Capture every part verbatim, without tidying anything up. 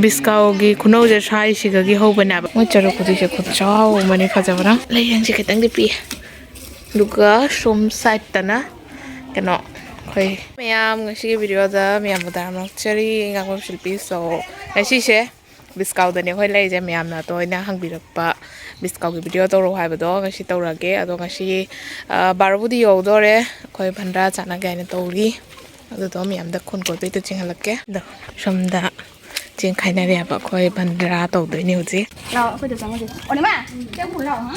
ꯕꯤꯁꯀꯥꯎꯒꯤ ꯈꯨꯅꯧꯁꯦ ꯁ꯭ꯋꯥꯏꯁꯤꯗꯒꯤ ꯍꯧꯕꯅꯦꯕ꯫ ꯃꯣꯏ ꯆꯔꯨ ꯈꯨꯗꯤꯁꯦ ꯈꯨꯆꯥꯎ ꯑꯃꯅꯤ, ꯐꯖꯕꯅ꯫ ꯂꯩꯌꯦꯡꯁꯦ ꯈꯤꯇꯪꯗꯤ ꯄꯤꯛꯑꯦ꯫ ꯑꯗꯨꯒ ꯁꯣꯝ ꯁꯥꯏꯠꯇꯅ ꯀꯩꯅꯣ ꯑꯩꯈꯣꯏ ꯃꯌꯥꯝ ꯉꯁꯤꯒꯤ ꯚꯤꯗꯤꯑꯣꯗ ꯃꯌꯥꯝꯕꯨ ꯇꯔꯥꯝꯅ ꯑꯣꯛꯆꯔꯤ꯫ ꯉꯥꯉꯣꯝ ꯁꯤꯜꯄꯤ꯫ So, ꯉꯁꯤꯁꯦ ꯕꯤꯁꯀꯥꯎꯗꯅꯦ ꯑꯩꯈꯣꯏ ꯂꯩꯔꯤꯁꯦ꯫ ꯃꯌꯥꯝꯅ ꯇꯣꯏꯅ ꯍꯪꯕꯤꯔꯛꯄ ꯕꯤꯁꯀꯥꯎꯒꯤ ꯚꯤꯗꯤꯑꯣ ꯇꯧꯔꯛꯑꯣ ꯍꯥꯏꯕꯗꯣ ꯉꯁꯤ ꯇꯧꯔꯛꯑꯒꯦ꯫ ꯑꯗꯣ ꯉꯁꯤ, ꯑ, ꯕꯥꯔꯣꯕꯨꯗꯤ ꯌꯧꯗꯣꯔꯦ꯫ ꯑꯩꯈꯣꯏ ꯚꯟꯗ꯭ꯔꯥ ꯆꯥꯟꯅꯒꯦ ꯍꯥꯏꯅ ꯇꯧꯔꯤ꯫ ꯑꯗꯨꯗꯣ ꯃꯌꯥꯝꯗ ꯈꯨꯟ ꯀꯣꯏꯕ ꯍꯦꯛꯇ ꯆꯦꯟꯍꯜꯂꯛꯀꯦ꯫ ꯑꯗꯣ ꯁꯣꯝꯗ ꯆꯦꯡ ꯈꯥꯏꯅꯔꯦꯕ꯫ ꯑꯩꯈꯣꯏ ꯚꯟꯗ꯭ꯔꯥ ꯇꯧꯗꯣꯏꯅꯦ ꯍꯧꯖꯤꯛ꯫ ꯂꯥꯛꯑꯣ, ꯑꯩꯈꯣꯏꯗ ꯆꯪꯉꯁꯦ꯫ ꯑꯣꯅꯤꯃꯥ, ꯆꯦꯡ ꯄꯨꯔ ꯂꯥꯛꯑꯣ, ꯍꯥ?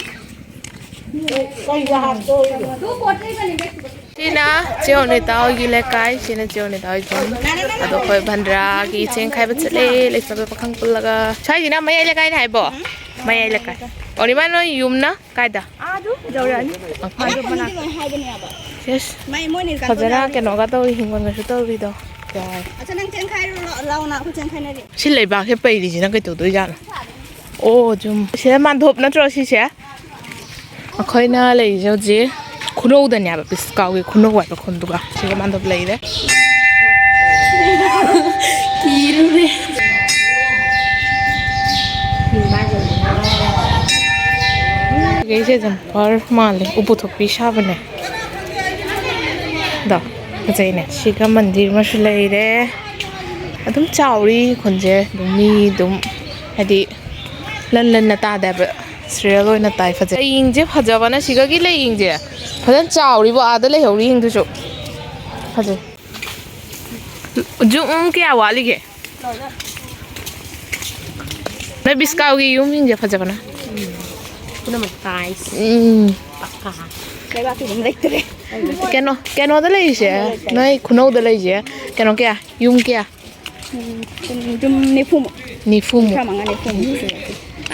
ꯁꯤꯅ ꯆꯦ ꯑꯣꯅꯤꯇꯥ ꯍꯣꯏꯒꯤ ꯂꯩꯀꯥꯏ, ꯁꯤꯅ ꯆꯦ ꯑꯣꯅꯤꯇꯥ ꯍꯣꯏ ꯌꯨꯝ꯫ ꯑꯗꯣ ꯑꯩꯈꯣꯏ ꯚꯟꯗ꯭ꯔꯥꯒꯤ ꯆꯦꯡ ꯈꯥꯏꯕ ꯆꯠꯂꯦ, ꯂꯩꯁꯥꯕꯤ ꯄꯥꯈꯪ ꯄꯨꯜꯂꯒ꯫ ꯁ꯭ꯋꯥꯏꯁꯤꯅ ꯃꯌꯥꯏ ꯂꯩꯀꯥꯏꯅꯦ ꯍꯥꯏꯕꯣ? ꯃꯌꯥꯏ ꯂꯩꯀꯥꯏ꯫ ꯑꯣꯅꯤꯃꯥ, ꯅꯣꯏ ꯌꯨꯝꯅ ꯀꯥꯏꯗ? ꯑꯥꯗꯨ ꯌꯧꯔꯛꯑꯅꯤ꯫ ꯑꯣꯀꯦ꯫ ꯑꯅꯛꯄꯅꯤꯗꯤ ꯂꯣꯏ ꯍꯥꯏꯕꯅꯦꯕ꯫ ꯌꯦꯁ꯫ ꯃꯥꯏ, ꯃꯣꯏꯅ example ꯐꯖꯅ ꯌꯥꯎꯔꯤ꯫ ꯀꯩꯅꯣꯒ ꯇꯧꯔꯤ, ꯍꯤꯡꯒꯣꯜꯒꯁꯨ ꯇꯧꯔꯤꯗꯣ꯫ ꯌꯥꯏ꯫ ꯑꯠꯆꯥ, ꯅꯪ ꯆꯦꯡꯈꯥꯏꯔꯣ, ꯂꯥꯛꯑꯣ, ꯂꯥꯛꯑꯣ, ꯅꯪ ꯑꯩꯈꯣꯏ ꯆꯦꯡꯈꯥꯏꯅꯔꯤ꯫ ꯁꯤ ꯂꯩꯕꯥꯛꯁꯦ ꯄꯩꯔꯤꯁꯤꯅ ꯀꯩꯗꯧꯗꯣꯏꯖꯥꯠꯅꯣ? ꯑꯣ, ꯆꯨꯝ꯫ ꯁꯤꯗ ꯃꯥꯟꯗꯣꯞ ꯅꯠꯇ꯭ꯔꯣ ꯁꯤꯁꯦ? ꯑꯩꯈꯣꯏꯅ ꯂꯩꯔꯤꯁꯦ ꯍꯧꯖꯤꯛ ꯈꯨꯅꯧꯗꯅꯦꯕ, ꯄꯤꯁꯀꯥꯎꯒꯤ ꯈꯨꯅꯧ ꯍꯥꯏꯕ ꯈꯨꯟꯗꯨꯒ꯫ ꯁꯤꯗ ꯃꯥꯟꯗꯣꯞ ꯂꯩꯔꯦ꯫ ꯀꯤꯔꯨꯔꯦ꯫ ꯁꯤꯒꯩꯁꯦ ꯖꯝꯄꯔ ꯃꯥꯜꯂꯦ, ꯎ ꯄꯨꯊꯣꯛꯄꯤ ꯁꯥꯕꯅꯦ꯫ ꯗꯣ, ꯐꯖꯩꯅꯦ꯫ ꯁꯤꯒ ꯃꯟꯗꯤꯔ ꯑꯃꯁꯨ ꯂꯩꯔꯦ꯫ ꯑꯗꯨꯝ ꯆꯥꯎꯔꯤ ꯈꯨꯟꯁꯦ꯫ ꯑꯗꯨꯝ ꯃꯤ ꯑꯗꯨꯝ ꯍꯥꯏꯗꯤ ꯂꯟ ꯂꯟꯅ ꯇꯥꯗꯦꯕ, ꯁꯤꯔꯤꯌꯦꯜ ꯑꯣꯏꯅ ꯇꯥꯏ꯫ ꯐꯖꯩ꯫ ꯂꯩꯌꯤꯡꯁꯦ ꯐꯖꯕꯅ ꯁꯤꯒꯒꯤ ꯂꯩꯌꯤꯡꯁꯦ ꯐꯖꯅ ꯆꯥꯎꯔꯤꯕꯣ꯫ ꯑꯥꯗ ꯂꯩꯍꯧꯔꯤ ꯌꯦꯡꯗꯨꯁꯨ ꯐꯖꯩ꯫ ꯖꯨꯝ ꯀꯌꯥ ꯋꯥꯠꯂꯤꯒꯦ? ꯅꯣꯏ ꯕꯤꯁꯀꯥꯎꯒꯤ ꯌꯨꯝꯁꯤꯡꯁꯦ ꯐꯖꯕꯅ꯫ ꯄꯨꯝꯅꯃꯛ ꯇꯥꯏꯁ꯫ ꯎꯝ꯫ ꯄꯛꯀꯥ꯫ ꯂꯩꯕꯥꯛꯀꯤ ꯑꯗꯨꯝ ꯂꯩꯇ꯭ꯔꯦ꯫ ꯀꯩꯅꯣ, ꯀꯩꯅꯣꯗ ꯂꯩꯔꯤꯁꯦ, ꯅꯣꯏ ꯈꯨꯅꯧꯗ ꯂꯩꯔꯤꯁꯦ, ꯀꯩꯅꯣ ꯀꯌꯥ? ꯌꯨꯝ ꯀꯌꯥ? ꯎꯝ, ꯌꯨꯝ ꯅꯤꯐꯨꯃꯨꯛ꯫ ꯅꯤꯐꯨꯃꯨꯛ꯫ ꯀꯨꯟꯊ꯭ꯔꯥ ꯃꯉꯥ, ꯅꯤꯐꯨꯃꯨꯛ ꯁꯨꯔꯦ꯫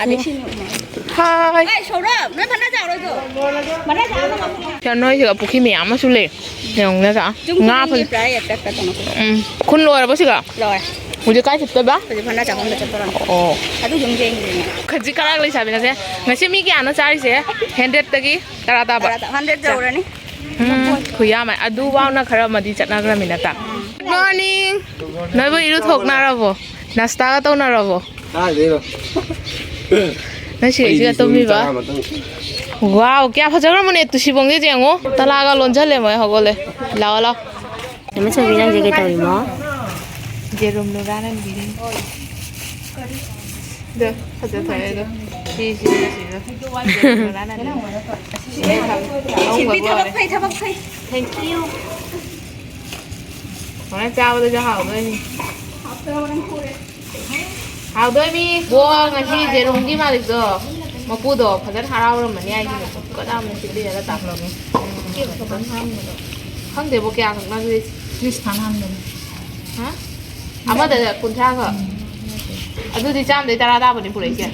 ꯑꯗꯩ ꯁꯤꯅꯤ ꯑꯃ꯫ ꯍꯥꯏ꯫ ꯑꯦ, ꯁꯧꯔꯝ, ꯅꯣꯏ ꯚꯟꯗꯥ ꯆꯥꯎꯔꯣꯏꯗꯣ? ꯚꯟꯗꯥ ꯆꯥꯎꯔꯣ꯫ ꯁꯤꯗ ꯅꯣꯏꯁꯤꯒ ꯄꯨꯈ꯭ꯔꯤ ꯃꯌꯥꯝ ꯑꯃꯁꯨ ꯂꯩ꯫ ꯌꯦꯡꯉꯨ ꯅꯠꯇ꯭ꯔꯥ? ꯌꯨꯝ ꯉꯥ ꯈꯨꯗꯤꯡꯒꯤ ꯐꯖ-, ꯄꯨꯔꯥ ꯑꯦꯇꯦꯛꯇ ꯀꯩꯅꯣ ꯇꯧꯋꯦ꯫ ꯎꯝ꯫ ꯈꯨꯟ ꯂꯣꯏꯔꯕꯣ ꯁꯤꯒ? ꯂꯣꯏꯔꯦ꯫ ꯍꯧꯖꯤꯛ ꯀꯥꯏ ꯆꯠꯇꯣꯏꯕ? ꯍꯧꯖꯤꯛ ꯚꯟꯗꯥ ꯆꯥꯐꯝꯗ ꯆꯠꯇꯣꯔꯝꯅꯤ꯫ ꯑꯣ꯫ ꯑꯗꯨ ꯌꯨꯝ ꯌꯦꯡꯉꯤꯅꯦ꯫ ꯈꯖꯤꯛ ꯈꯔꯥꯛ ꯂꯩꯁꯥꯕꯤꯅꯁꯦ꯫ ꯉꯁꯤ ꯃꯤ ꯀꯌꯥꯅꯣ ꯆꯥꯔꯤꯁꯦ? ꯍꯟꯗ꯭ꯔꯦꯠꯇꯒꯤ ꯇꯔꯥ ꯇꯥꯕ? ꯇꯔꯥ ꯇꯥ-, ꯍꯟꯗ꯭ꯔꯦꯠ ꯌꯧꯔꯅꯤ꯫ ꯎꯝ, ꯈꯨꯌꯥꯝ ꯑꯃ꯫ ꯑꯗꯨ ꯐꯥꯎꯅ ꯈꯔ ꯑꯃꯗꯤ ꯆꯠꯅꯈ꯭ꯔꯃꯤ ꯅꯠꯇ꯭ꯔꯥ? ꯎꯝ꯫ Good morning꯫ ꯅꯣꯏꯕꯨ ꯏꯔꯨ ꯊꯣꯛꯅꯔꯕꯣ? ꯅꯥꯁꯇꯥꯒ ꯇꯧꯅꯔꯕꯣ? ꯀꯥꯏꯗꯩꯅꯣ? ꯅꯪ ꯁꯤꯒ ꯏꯁꯤꯒ ꯑꯩꯗꯤ ꯁꯨꯝ ꯇꯨꯝꯃꯤꯕ? ꯆꯔꯥ ꯃꯇꯨꯡ ꯋꯥꯎ, ꯀꯌꯥ ꯐꯖꯈ꯭ꯔꯕꯅꯦ ꯇꯨꯁꯤꯕꯣꯡꯁꯦ ꯌꯦꯡꯉꯣ꯫ ꯇꯂꯥꯒ ꯂꯣꯟꯁꯤꯜꯂꯦ ꯃꯣꯏ ꯍꯧꯒꯠꯂꯦ꯫ ꯂꯥꯛꯑꯣ ꯂꯥꯛꯑꯣ꯫ ꯅꯃꯆꯧꯕꯤ ꯅꯪꯁꯦ ꯀꯩ ꯇꯧꯔꯤꯃꯣ? ꯌꯦꯔꯨꯝ ꯂꯨꯔꯥ ꯅꯪꯒꯤꯗꯤ꯫ ꯑꯗꯣ ꯐꯖꯊꯣꯛꯑꯦ ꯑꯗꯣ꯫ ꯁꯤ, ꯁꯤ, ꯁꯤꯗ꯫ ꯌꯦꯔꯨꯝ ꯂꯨꯔꯥ ꯅꯪꯒꯤꯗꯤ꯫ ꯁꯤꯕꯤ ꯊꯕꯛ ꯐꯩ, ꯊꯕꯛ ꯐꯩ꯫ Thank you꯫ ꯍꯣꯔꯦꯟ ꯆꯥꯕꯗꯁꯨ ꯍꯥꯎꯗꯣꯏꯅꯤ꯫ ꯍꯥꯎꯗꯣꯏꯅꯤ꯫ ꯕꯣ, ꯉꯁꯤ ꯌꯦꯔꯨꯝꯒꯤ ꯃꯥꯂꯤꯛꯇꯣ, ꯃꯄꯨꯗꯣ ꯐꯖꯅ ꯍꯔꯥꯎꯔꯝꯃꯅꯤ ꯍꯥꯏꯁꯤꯅꯦ꯫ ꯀꯗꯥꯝꯅ ꯁꯤꯠꯂꯤꯔꯒ ꯇꯥꯛꯂꯝꯃꯤ꯫ ꯈꯪꯗꯦꯕꯣ ꯀꯌꯥ ꯈꯛꯅꯗꯣꯏꯁꯦ꯫ ꯍꯥ? ꯑꯃꯗ ꯀꯨꯟꯊ꯭ꯔꯥ ꯈꯛ꯫ ꯑꯗꯨꯗꯤ ꯆꯥꯝꯗꯩ ꯇꯔꯥ ꯇꯥꯕꯅꯤ ꯄꯨꯔꯛꯏꯁꯦ꯫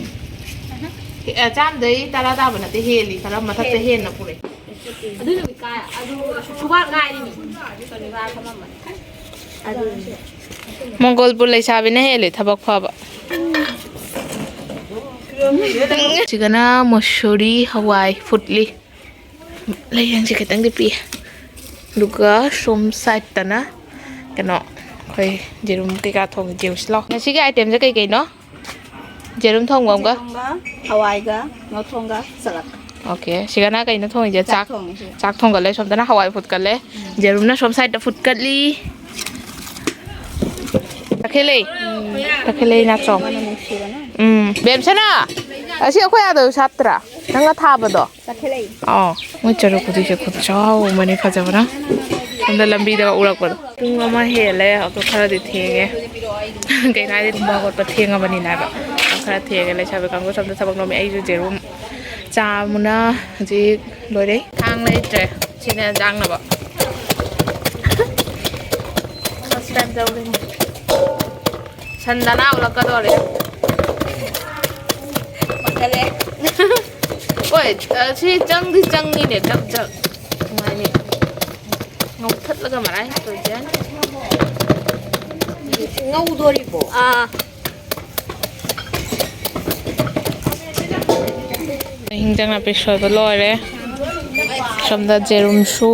ꯑꯦ, ꯆꯥꯝꯗꯩ ꯇꯔꯥ ꯇꯥꯕ ꯅꯠꯇꯦ, ꯍꯦꯜꯂꯤ꯫ ꯈꯔ ꯃꯊꯛꯇ ꯍꯦꯟꯅ ꯄꯨꯔꯛꯏ꯫ ꯑꯗꯨ ꯅꯨꯃꯤꯠ ꯀꯥꯏ? ꯑꯗꯨ ꯁꯨꯕꯥꯛ ꯉꯥꯏꯔꯤꯅꯤ꯫ ꯁꯣꯅꯤꯕꯥꯔ ꯐꯝꯃꯝꯕꯅꯤ꯫ ꯑꯗꯨ ꯃꯣꯡꯒꯣꯜꯄꯨꯔ ꯂꯩꯁꯥꯕꯤꯅ ꯍꯦꯜꯂꯦ ꯊꯕꯛ ꯐꯕ꯫ ꯁꯤꯒꯅ ꯃꯁꯨꯔꯤ ꯍꯋꯥꯏ ꯐꯨꯠꯂꯤ꯫ ꯂꯩꯔꯪꯁꯦ ꯈꯤꯇꯪꯗꯤ ꯄꯤꯛꯑꯦ꯫ ꯑꯗꯨꯒ ꯁꯣꯝ ꯁꯥꯏꯠꯇꯅ ꯀꯩꯅꯣ, ꯑꯩꯈꯣꯏ ꯌꯦꯔꯨꯝ ꯀꯩꯀꯥ ꯊꯣꯡꯉꯤ꯫ ꯌꯦꯡꯉꯨꯁꯤ ꯂꯥꯛꯑꯣ꯫ ꯉꯁꯤꯒꯤ itemꯁꯦ ꯀꯩ ꯀꯩꯅꯣ? ꯌꯦꯔꯨꯝ ꯊꯣꯡꯕ ꯑꯃꯒ꯫ ꯌꯦꯔꯨꯝꯒ ꯍꯋꯥꯏꯒ ꯉꯧꯊꯣꯡꯒ ꯆꯠꯂꯛ꯫ Okay, ꯁꯤꯒꯅ ꯀꯩꯅꯣ ꯊꯣꯡꯉꯤꯁꯦ? ꯆꯥꯛ ꯆꯥꯛ꯫ ꯊꯣꯡꯉꯤꯁꯦ꯫ ꯆꯥꯛ ꯊꯣꯡꯒꯠꯂꯦ꯫ ꯁꯣꯝꯗꯅ ꯍꯋꯥꯏ ꯐꯨꯠꯀꯠꯂꯦ꯫ ꯌꯦꯔꯨꯝꯅ ꯁꯣꯝ ꯁꯥꯏꯗꯠꯇ ꯐꯨꯠꯀꯠꯂꯤ꯫ ꯇꯈꯦꯜꯂꯩ꯫ ꯇꯈꯦꯜꯂꯩ ꯅꯥꯆꯣꯝ꯫ ꯃꯅꯝ ꯅꯨꯡꯁꯤꯕꯅ꯫ ꯎꯝ, ꯕꯦꯝꯁꯅꯥ, ꯑꯁꯤ ꯑꯩꯈꯣꯏ ꯑꯥꯗꯁꯨ ꯁꯥꯠꯇ꯭ꯔꯥ? ꯅꯪꯅ ꯊꯥꯕꯗꯣ? ꯇꯈꯦꯜꯂꯩ꯫ ꯑꯥꯎ, ꯃꯣꯏ ꯆꯔꯨ ꯈꯨꯗꯤꯁꯦ ꯈꯨꯠꯆꯥꯎ ꯑꯃꯅꯤ, ꯐꯖꯕꯅ꯫ ꯁꯣꯝꯗ ꯂꯝꯕꯤꯗ ꯎꯔꯛꯄꯗꯣ꯫ ꯄꯨꯡ ꯑꯃ ꯍꯦꯜꯂꯦ, ꯑꯗꯣ ꯈꯔꯗꯤ ꯊꯦꯡꯉꯦ꯫ ꯀꯩꯅꯣ ꯍꯥꯏꯗꯤ ꯇꯨꯝꯕ ꯍꯧꯒꯠꯄ ꯊꯦꯡꯉꯕꯅꯤꯅ ꯍꯥꯏꯕ꯫ ꯑꯗꯣ ꯈꯔ ꯊꯦꯡꯉꯦ꯫ ꯂꯩꯁꯥꯕꯤ ꯀꯥꯡꯕꯨ ꯁꯣꯝꯗ ꯊꯕꯛ ꯅꯣꯝꯃꯤ꯫ ꯑꯩꯁꯨ ꯖꯦꯔꯨꯝ ꯆꯥꯃꯨꯅ ꯍꯧꯖꯤꯛ ꯂꯣꯏꯔꯦ꯫ ꯊꯥꯡ ꯂꯩꯇ꯭ꯔꯦ꯫ ꯁꯤꯅ ꯌꯦꯟꯖꯥꯡꯅꯕ꯫ Subscribe ꯇꯧꯔꯦ꯫ ꯁꯟ ꯅꯅꯥ ꯎꯠꯂꯛꯀꯗꯧꯔꯦ꯫ ꯍꯣꯏ, ꯑ, ꯁꯤ ꯆꯪꯗꯤ ꯆꯪꯉꯤꯅꯦ, ꯖꯛ ꯖꯛ꯫ ꯅꯨꯡꯉꯥꯏꯅꯤ꯫ ꯉꯧꯊꯠꯂꯒ ꯃꯔꯥꯏ ꯇꯧꯖꯅꯤ꯫ ꯉꯧꯗꯣꯔꯤꯕꯣ? ꯑꯥ꯫ ꯍꯤꯟꯖꯥꯡ ꯅꯥꯄꯤ ꯁꯣꯏꯕ ꯂꯣꯏꯔꯦ꯫ ꯁꯣꯝꯗ ꯖꯦꯔꯨꯝꯁꯨ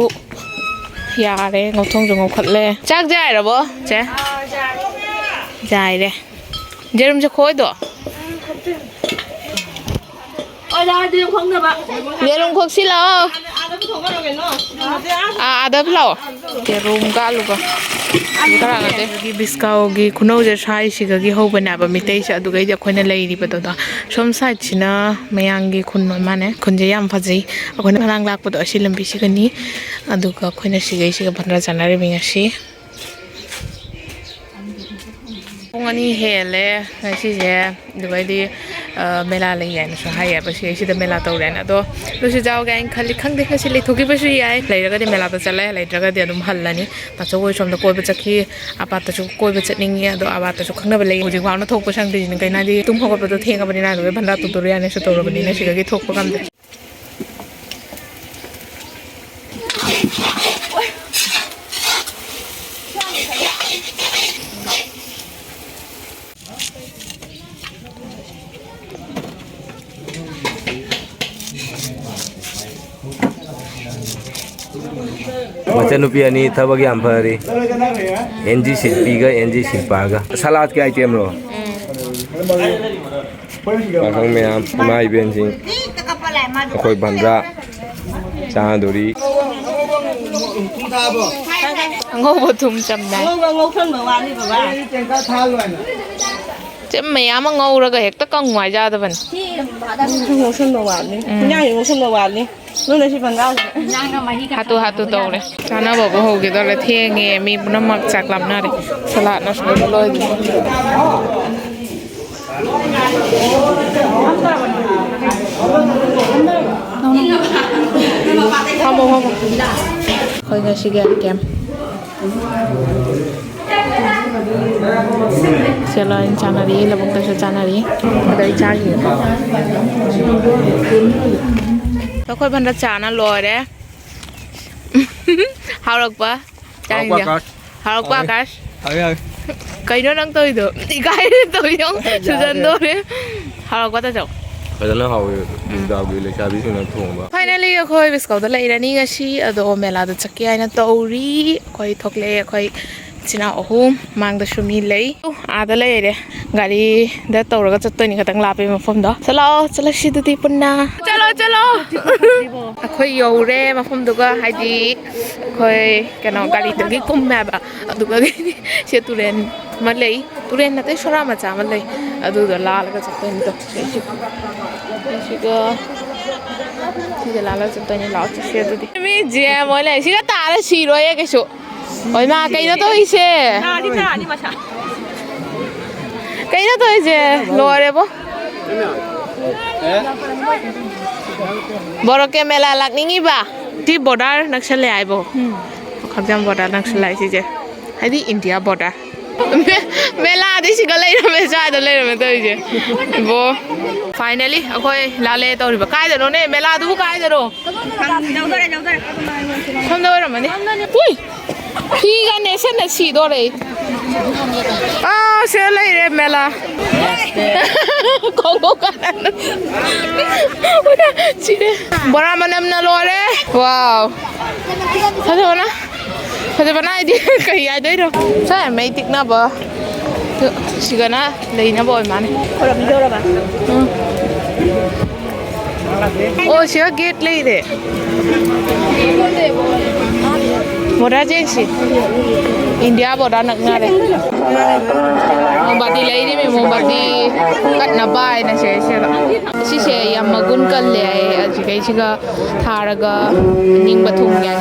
ꯌꯥꯔꯦ, ꯉꯧꯊꯣꯡꯁꯨ ꯉꯧꯈꯠꯂꯦ꯫ ꯆꯥꯛ ꯆꯥꯏꯔꯕꯣ, ꯆꯦ? ꯆꯥꯏꯔꯦ꯫ ꯌꯦꯔꯨꯝꯁꯦ ꯈꯣꯏꯗꯣ꯫ ꯌꯦꯔꯨꯝ ꯈꯣꯛꯁꯤ ꯂꯥꯛꯑꯣ꯫ ꯑꯥ, ꯑꯥꯗ ꯂꯥꯛꯑꯣ꯫ ꯌꯦꯔꯨꯝꯒ ꯑꯂꯨꯒ꯫ ꯀꯔꯥꯡ ꯅꯠꯇꯦ꯫ ꯑꯗꯨꯒꯤ ꯕꯤꯁꯀꯥꯎꯒꯤ ꯈꯨꯅꯧꯁꯦ ꯁ꯭ꯋꯥꯏꯁꯤꯗꯒꯤ ꯍꯧꯕꯅꯦꯕ, ꯃꯤꯇꯩꯁꯦ꯫ ꯑꯗꯨꯒꯩꯗꯤ ꯑꯩꯈꯣꯏꯅ ꯂꯩꯔꯤꯕꯗꯣ꯫ ꯁꯣꯝ ꯁꯥꯏꯠꯁꯤꯅ ꯃꯌꯥꯡꯒꯤ ꯈꯨꯟ ꯑꯣꯏ ꯃꯥꯅꯦ꯫ ꯈꯨꯟꯁꯦ ꯌꯥꯝ ꯐꯖꯩ꯫ ꯑꯩꯈꯣꯏꯅ ꯉꯔꯥꯡ ꯂꯥꯛꯄꯗꯣ ꯑꯁꯤ ꯂꯝꯕꯤꯁꯤꯒꯅꯤ꯫ ꯑꯗꯨꯒ ꯑꯩꯈꯣꯏꯅ ꯁꯤꯒꯩꯁꯤꯒ ꯚꯟꯗꯥꯔ ꯆꯥꯅꯔꯤꯕ ꯉꯁꯤ꯫ ꯄꯨꯡ ꯑꯅꯤ ꯍꯦꯜꯂꯦ ꯉꯁꯤꯁꯦ꯫ ꯑꯗꯨꯒꯩꯗꯤ, ꯑ, ꯃꯦꯂꯥ ꯂꯩ ꯍꯥꯏꯅꯁꯨ ꯍꯥꯏꯌꯦꯕ, ꯁꯤꯁꯤꯗ ꯃꯦꯂꯥ ꯇꯧꯔꯦꯅ꯫ ꯑꯗꯣ ꯑꯗꯨꯁꯨ ꯌꯥꯎꯒꯦ ꯍꯥꯏꯅ ꯈꯜꯂꯤ꯫ ꯈꯪꯗꯦ, ꯉꯁꯤ ꯂꯩꯊꯣꯛꯈꯤꯕꯁꯨ ꯌꯥꯏ꯫ ꯂꯩꯔꯒꯗꯤ ꯃꯦꯂꯥꯗ ꯆꯠꯂꯦ, ꯂꯩꯇ꯭ꯔꯒꯗꯤ ꯑꯗꯨꯝ ꯍꯜꯂꯅꯤ꯫ ꯇꯥꯆꯧ ꯍꯣꯏ ꯁꯣꯝꯗ ꯀꯣꯏꯕ ꯆꯠꯈꯤ꯫ ꯑꯄꯥꯠꯇꯁꯨ ꯀꯣꯏꯕ ꯆꯠꯅꯤꯡꯉꯤ, ꯑꯗꯣ ꯑꯄꯥꯠꯇꯁꯨ ꯈꯪꯅꯕ ꯂꯩ꯫ ꯍꯧꯖꯤꯛ ꯐꯥꯎꯅ ꯊꯣꯛꯄ ꯁꯪꯗ꯭ꯔꯤꯁꯤꯅ ꯀꯩꯅꯣ ꯍꯥꯏꯗꯤ ꯇꯨꯝ ꯍꯧꯒꯠꯄꯗꯣ ꯊꯦꯡꯉꯕꯅꯤꯅ, ꯑꯗꯨꯒ ꯚꯟꯗꯥꯔ ꯇꯧꯗꯣꯔꯦ ꯍꯥꯏꯅꯁꯨ ꯇꯧꯔꯕꯅꯤꯅ ꯁꯤꯗꯒꯤ ꯊꯣꯛꯄ ꯉꯝꯗ꯭ꯔꯦ꯫ ꯃꯆꯟꯅꯨꯄꯤ ꯑꯅꯤ ꯊꯕꯛ ꯌꯥꯝ ꯐꯔꯤ, ꯑꯦꯟ ꯖꯤ ꯁꯤꯜꯄꯤꯒ ꯑꯦꯟ ꯖꯤ ꯁꯤꯜꯄꯥꯒ꯫ ꯁꯂꯥꯠꯀꯤ ꯑꯥꯏꯇꯦꯝꯂꯣ? ꯄꯥꯈꯪ ꯃꯌꯥꯝ, ꯏꯃꯥ ꯏꯕꯦꯟꯁꯤꯡ, ꯑꯩꯈꯣꯏ ꯕꯟꯗ꯭ꯔꯥ ꯆꯥꯗꯣꯔꯤ꯫ ꯑꯉꯧꯕ ꯊꯨꯝ ꯆꯝꯅ꯫ ꯑꯉꯧꯕ ꯉꯧꯁꯟꯕ ꯋꯥꯠꯂꯤ ꯕꯕꯥ꯫ ꯆꯦ, ꯃꯌꯥꯝ ꯑꯃ ꯉꯧꯔꯒ ꯍꯦꯛꯇ ꯀꯪꯉꯨ ꯍꯥꯏ ꯌꯥꯗꯕꯅꯤ꯫ ꯉꯧꯁꯟꯕ ꯋꯥꯠꯂꯤ꯫ ꯎꯝ꯫ ꯏꯟꯖꯥꯡꯁꯦ ꯉꯧꯁꯟꯕ ꯋꯥꯠꯂꯤ꯫ ꯅꯪꯅ ꯁꯤ ꯕꯟꯗ꯭ꯔꯥꯁꯦ꯫ ꯍꯥꯇꯨ ꯍꯥꯇꯨ ꯇꯧꯔꯦ꯫ ꯆꯥꯅꯕꯕꯨ ꯍꯧꯈꯤꯗꯧꯔꯦ꯫ ꯊꯦꯡꯉꯦ꯫ ꯃꯤ ꯄꯨꯝꯅꯃꯛ ꯆꯥꯛ ꯂꯥꯝꯅꯔꯦ꯫ ꯁꯂꯥꯠꯅꯁꯨ ꯂꯣꯏꯗ꯭ꯔꯤ꯫ ꯐꯝꯃꯣ, ꯐꯝꯃꯣ꯫ ꯑꯩꯈꯣꯏ ꯉꯁꯤꯒꯤ ꯑꯥꯏꯇꯦꯝ꯫ ꯁꯦ ꯂꯣꯏ ꯆꯥꯅꯔꯤ, ꯂꯧꯕꯨꯛꯇꯁꯨ ꯆꯥꯅꯔꯤ꯫ ꯑꯗꯣ ꯑꯩ ꯆꯥꯈꯤꯒꯦ꯫ ꯑꯩꯈꯣꯏ ꯕꯟꯗ꯭ꯔꯥ ꯆꯥꯅ ꯂꯣꯏꯔꯦ꯫ ꯍꯥꯎꯔꯛꯄ? ꯍꯥꯎꯔꯛꯄ ꯆꯥꯅꯤꯡꯗꯦ꯫ ꯑꯀꯥꯁ꯫ ꯍꯥꯎꯔꯛꯄ ꯍꯥꯎꯋꯦ꯫ ꯑꯀꯥꯁ꯫ ꯍꯥꯎꯋꯦ, ꯍꯥꯎꯋꯦ꯫ ꯀꯩꯅꯣ ꯅꯪ ꯇꯧꯔꯤꯗꯣ? ꯏꯀꯥꯏ ꯇꯧꯔꯤꯗꯣ꯫ ꯌꯥꯔꯦ꯫ ꯁꯨꯖꯟꯗꯣꯔꯦ꯫ ꯍꯥꯎꯔꯛꯄ ꯇꯥꯆꯧ? ꯐꯖꯅ ꯍꯥꯎꯋꯦ꯫ ꯎꯝ꯫ ꯕꯤꯁꯒꯥꯎꯒꯤ ꯂꯩꯁꯥꯕꯤꯁꯤꯡꯅ ꯊꯣꯡꯕ꯫ Finally ꯑꯩꯈꯣꯏ ꯕꯤꯁꯒꯥꯎꯗ ꯂꯩꯔꯅꯤ ꯉꯁꯤ꯫ ꯑꯗꯣ ꯃꯦꯂꯥꯗ ꯆꯠꯀꯦ ꯍꯥꯏꯅ ꯇꯧꯔꯤ꯫ ꯑꯩꯈꯣꯏ ꯊꯣꯛꯂꯛꯑꯦ꯫ ꯑꯩꯈꯣꯏ ꯏꯆꯤꯟ ꯏꯅꯥꯎ ꯑꯍꯨꯝ, ꯃꯥꯡꯗꯁꯨ ꯃꯤ ꯂꯩ꯫ ꯑꯥꯗ ꯂꯩꯔꯦ꯫ ꯒꯥꯔꯤꯗ ꯇꯧꯔꯒ ꯆꯠꯇꯣꯏꯅꯤ, ꯈꯤꯇꯪ ꯂꯥꯞꯄꯦ ꯃꯐꯝꯗꯣ꯫ ꯆꯠꯂꯣ, ꯆꯠꯂꯁꯤ ꯑꯗꯨꯗꯤ ꯄꯨꯟꯅ꯫ ꯆꯠꯂꯣ, ꯆꯠꯂꯣ꯫ ꯑꯩꯈꯣꯏ ꯌꯧꯔꯦ ꯃꯐꯝꯗꯨꯒ, ꯍꯥꯏꯗꯤ ꯑꯩꯈꯣꯏ ꯀꯩꯅꯣ ꯒꯥꯔꯤꯗꯒꯤ ꯀꯨꯝꯃꯦꯕ꯫ ꯑꯗꯨꯒ ꯁꯦ ꯇꯨꯔꯦꯟ ꯑꯃ ꯂꯩ, ꯇꯨꯔꯦꯟ ꯅꯠꯇꯦ, ꯁꯣꯔꯥ ꯃꯆꯥ ꯑꯃ ꯂꯩ꯫ ꯑꯗꯨꯗꯣ ꯂꯥꯜꯂꯒ ꯆꯠꯇꯣꯏꯅꯤꯗꯣ꯫ ꯁꯤꯒ ꯁꯤꯒ ꯁꯤꯗ ꯂꯥꯜꯂꯒ ꯆꯠꯇꯣꯏꯅꯤ꯫ ꯂꯥꯛꯑꯣ ꯆꯠꯁꯦ ꯑꯗꯨꯗꯤ꯫ ꯃꯤ ꯖꯦꯝ ꯍꯣꯏ ꯂꯩ꯫ ꯁꯤꯒ ꯇꯥꯔ ꯁꯤꯔꯣꯏꯌꯦ ꯀꯩꯁꯨ꯫ ꯍꯣꯏ ꯃꯥ ꯀꯩꯅꯣ ꯇꯧꯔꯤꯁꯦ? ꯅꯥꯅꯤ, ꯅꯥꯅꯤ ꯃꯁꯥ꯫ ꯀꯩꯅꯣ ꯇꯧꯔꯤꯁꯦ? ꯂꯣꯏꯔꯦꯕꯣ꯫ ꯕꯣꯔꯣ ꯀꯦꯃꯦꯂꯥ ꯂꯥꯛꯅꯤꯡꯉꯤꯕ? ꯁꯤ ꯕꯣꯔꯗꯔ ꯅꯛꯁꯜꯂꯦ ꯍꯥꯏꯕꯣ꯫ ꯎꯝ꯫ ꯈꯥꯡꯖꯥꯝ ꯕꯣꯔꯗꯔ ꯅꯛꯁꯜꯂꯦ ꯍꯥꯏ ꯁꯤꯁꯦ꯫ ꯍꯥꯏꯗꯤ ꯏꯟꯗꯤꯌꯥ ꯕꯣꯔꯗꯔ꯫ ꯃꯦ-, ꯃꯦꯂꯥꯗꯤ ꯁꯤꯒ ꯂꯩꯔꯝꯃꯦ, ꯁ꯭ꯋꯥꯏꯗ ꯂꯩꯔꯝꯃꯦ ꯇꯧꯔꯤꯁꯦ꯫ ꯏꯕꯣ꯫ Finally ꯑꯩꯈꯣꯏ ꯂꯥꯜꯂꯦ ꯇꯧꯔꯤꯕ꯫ ꯀꯥꯏꯗꯅꯣꯅꯦ ꯃꯦꯂꯥꯗꯨꯕꯨ, ꯀꯥꯏꯗꯅꯣ? ꯌꯧꯗꯣꯔꯦ, ꯌꯧꯗꯣꯔꯦ꯫ ꯁꯣꯝꯗ ꯑꯣꯏꯔꯝꯃꯅꯤ꯫ ꯎꯏ! ꯐꯤꯒ ꯅꯦꯠꯁꯟꯅ ꯁꯤꯗꯣꯔꯦ꯫ ꯑꯥ, ꯁꯤꯗ ꯂꯩꯔꯦ ꯃꯦꯂꯥ꯫ ꯈꯣꯡꯎꯞ ꯀꯥꯏꯅ꯫ ꯁꯤꯔꯦ꯫ ꯕꯣꯔꯥ ꯃꯅꯝꯅ ꯂꯣꯏꯔꯦ꯫ ꯋꯥꯎ꯫ ꯐꯖꯕꯅ, ꯐꯖꯕꯅ ꯍꯥꯏꯗꯤ ꯀꯩ ꯍꯥꯏꯗꯣꯏꯅꯣ? ꯁꯦ ꯃꯩ ꯇꯤꯛꯅꯕ꯫ ꯁꯤꯒꯅ ꯂꯩꯅꯕ ꯑꯣꯏ ꯃꯥꯅꯤ꯫ ꯈꯣꯏꯔꯝꯗꯧꯔꯕ? ꯎꯝ꯫ ꯑꯣ, ꯁꯤꯗ ꯒꯦꯠ ꯂꯩꯔꯦ꯫ ꯕꯣꯔꯗꯔ ꯆꯦꯟꯁꯤ꯫ ꯏꯟꯗꯤꯌꯥ ꯕꯣꯔꯗꯔ ꯅꯛꯅꯔꯦ꯫ ꯃꯣꯝꯕꯥꯇꯤ ꯂꯩꯔꯤꯃꯤ, ꯃꯣꯝꯕꯥꯇꯤ ꯀꯠꯅꯕ ꯍꯥꯏꯅ ꯁꯤꯗꯩꯁꯤꯗ꯫ ꯁꯤꯁꯦ ꯌꯥꯝ ꯃꯒꯨꯟ ꯀꯜꯂꯦ ꯍꯥꯏꯌꯦ꯫ ꯑꯁꯤꯗꯩꯁꯤꯒ ꯊꯥꯔꯒ ꯅꯤꯡꯕ ꯊꯨꯡ ꯌꯥꯏ꯫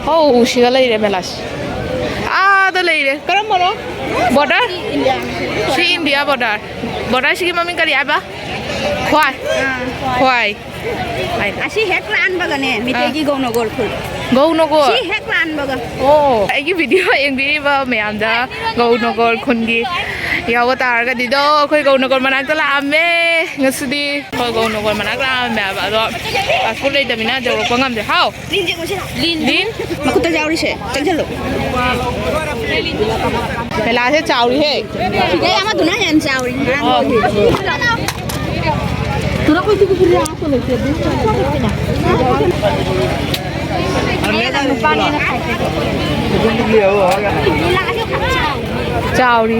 ꯍꯧ, ꯁꯤꯒ ꯂꯩꯔꯦ ꯃꯦꯂꯥꯁꯤ꯫ ꯑꯥꯗ ꯂꯩꯔꯦ꯫ ꯀꯔꯝꯕꯅꯣ? ꯕꯣꯔꯗꯔ? ꯁꯤ ꯏꯟꯗꯤꯌꯥ ꯕꯣꯔꯗꯔ꯫ ꯕꯣꯔꯗꯔꯁꯤꯒꯤ ꯃꯃꯤꯡ ꯀꯔꯤ ꯍꯥꯏꯕ? ꯈ꯭ꯋꯥꯏ꯫ ꯑꯥ, ꯈ꯭ꯋꯥꯏ꯫ ꯈ꯭ꯋꯥꯏ꯫ ꯍꯥꯏꯅ꯫ ꯑꯁꯤ ꯍꯦꯛ ꯂꯥꯟꯕꯒꯅꯦ, ꯃꯤꯇꯩꯒꯤ ꯑꯥ꯫ ꯒꯧꯅꯒꯣꯜ ꯈꯨꯜ꯫ ꯒꯧꯅꯒꯣꯜ꯫ ꯁꯤ ꯍꯦꯛ ꯂꯥꯟꯕꯒ꯫ ꯑꯣ, ꯑꯩꯒꯤ ꯚꯤꯗꯤꯑꯣ ꯌꯦꯡꯕꯤꯔꯤꯕ ꯃꯌꯥꯝꯗ ꯒꯧꯅꯒꯣꯜ ꯈꯨꯟꯒꯤ ꯌꯥꯎꯕ ꯇꯥꯔꯒꯗꯤꯗꯣ, ꯑꯩꯈꯣꯏ ꯒꯧꯅꯒꯣꯜ ꯃꯅꯥꯛꯇ ꯂꯥꯛꯑꯝꯃꯦ ꯉꯁꯤꯗꯤ꯫ ꯑꯩꯈꯣꯏ ꯒꯧꯅꯒꯣꯜ ꯃꯅꯥꯛ ꯂꯥꯛꯑꯝꯃꯦ ꯍꯥꯏꯕ, ꯑꯗꯣ ꯄꯥꯁꯄꯣꯔꯠ ꯂꯩꯇꯕꯅꯤꯅ ꯌꯧꯔꯛꯄ ꯉꯝꯗ꯭ꯔꯦ꯫ ꯍꯥꯎ꯫ ꯂꯤꯟ ꯌꯦꯡꯉꯨꯁꯤ ꯂꯥꯎ꯫ ꯂꯤꯟ꯫ ꯂꯤꯟ꯫ ꯃꯈꯨꯠꯇ ꯌꯥꯎꯔꯤꯁꯦ ꯆꯪꯁꯤꯜꯂꯨ꯫ ꯃꯦꯂꯥꯁꯦ ꯆꯥꯎꯔꯤꯍꯦ꯫ ꯁꯤꯗꯩ ꯑꯃꯗꯨꯅ ꯍꯦꯟꯅ ꯆꯥꯎꯔꯤ꯫ ꯑꯣ꯫ ꯆꯥꯎꯔꯤ꯫